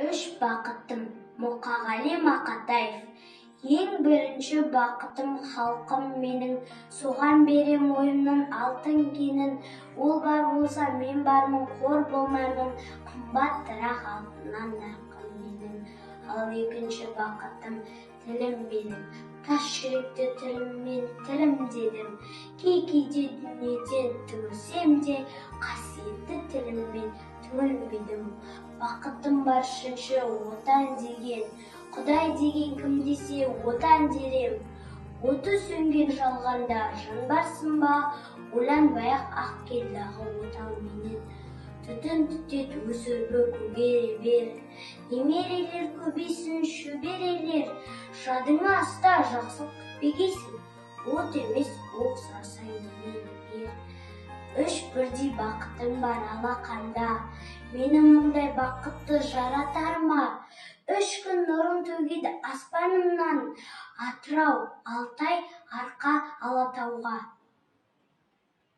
Үш бақытым. Мұқағали Мақатаев. Ең бірінші бақытым — халқым менің, соған берем ойымның алтын кенін. Ол бар болса, мен бармын, қор болмаймын, қымбаттырақ алтыннан нарқым менің. Ал екінші бақытым — тілім менің, тас жүректі тіліммен тілімдедім. Кей кейде дүниеден түңілсем де, қасиетті тіліммен түңілмедім. Бақытым бар үшінші — Отан деген. Құдай деген кім десе, Отан дер ем. Оты сөнген жалғанда жан барсың ба, ойланбай ақ кел дағы отау менен. Түтін түтет, өсірбі, көгере бер, немерелер көбейсін, шөберелер. Жадыңа ұста, жақсылық күтпегейсің, от емес, оқ сұрасаң, менен бер. Үш бірдей бақытым бар алақанда, мені мұндай бақытты жаратар ма? 3 күн нұрын төгеді аспанымнан, Атырау, Алтай, Арқа, Алатауға.